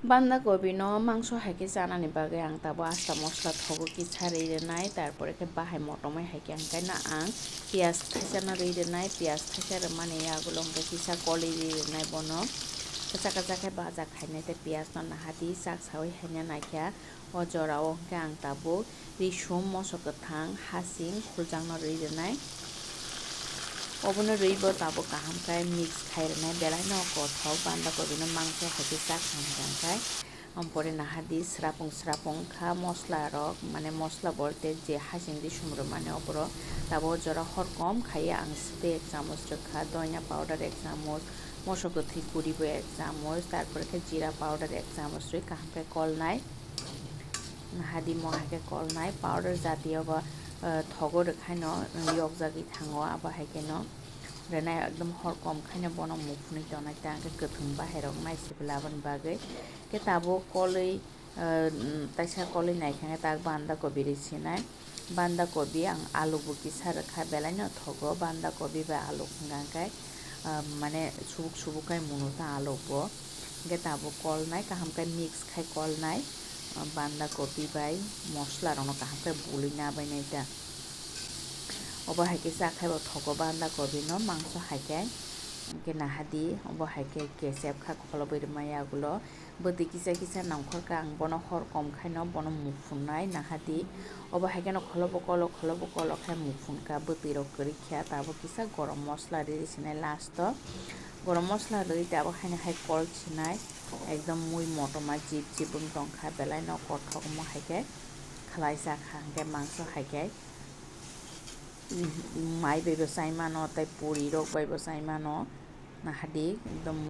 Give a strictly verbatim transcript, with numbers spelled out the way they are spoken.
Banda kobi no mangso hai khe chanani bagwi ang tabuk asta mosla thogo kisa rwi rwnai, tarpore khe bahai motomwi hai khe ang khe na ang piyaj thaisa no rwi rwnai, piyaj thaisa rwmani yagulo hwnkhe kisa kolwi rwi rwnai bono. Kwchak kwchak khe baja khainai tei piyaj no nahadi chak saui haina naikha. O jorao hwnkhe ang tabuk risum, moso kwthang, hasing, khuljakno rwi rwnai. Obono rwibo tabuk kaham khe mix khai rwnai, belai no kothok banda kobi no mangso hai khe chak hamjak khai. Ampore nahadi srapung srapung kha mosla rok, mane mosla bolte je hasing risum rwmani oborok tabuk jora horkom khaiya ang side ek chamoch rwkha, doina powder ek chamoch, moso kwthwi guribo ek chamoch, tarpore khe jira powder ek chamoch rwi kaham khe kolnai. Nahadi mo hai khe kolnai powder jatiyo bo, eh, thogo rwkhaino yokjagwi thango, abo hai kheno rwnai ekdom horkom khaino bono muphunwi tongnai, tei hwnkhe kwthwng bahairok naisibwla aboni bagwi. Khe tabuk kolwi, eh, taisa kolwi naikha khe tak banda kobi rwi sinai. Banda kobi ang alu bo kisa rwkha, belai no thogo banda kobi bai alu hwnkha khe, ah, mane subuk subuk khai munu ta alu bo. Hwnkhe tabuk kolnai kaham khe mix khai kolnai, ah, banda kobi bai mosla rokno kaham khe bului nabainai ta. Obo hai khe cha khai bo thogo banda kobi no mangso hai khe. Hwnkhe nahadi obo hai khe kesep kha kholobwi rwmai yagulo. Bwtwi kisa kisa nongkhor kha, ang bono hor kom khaino bono muphunai nahadi. Obo hai kheno kholobo kolo, kholobo kolo khe muphun kha, bwtwi rok kwrwi kha, tabuk kisa gorom mosla riri sinai last o. Gorom mosla rwi tabuk haino hai kol sinai, ekdom mui motoma jip jip wng tong kha, belai no kothok omo hai khe khlai cha kha, hwnkhe mangso hai khe mai bai bo chai mano, tei puri rok bai bo chai mano, nahadi ekdom.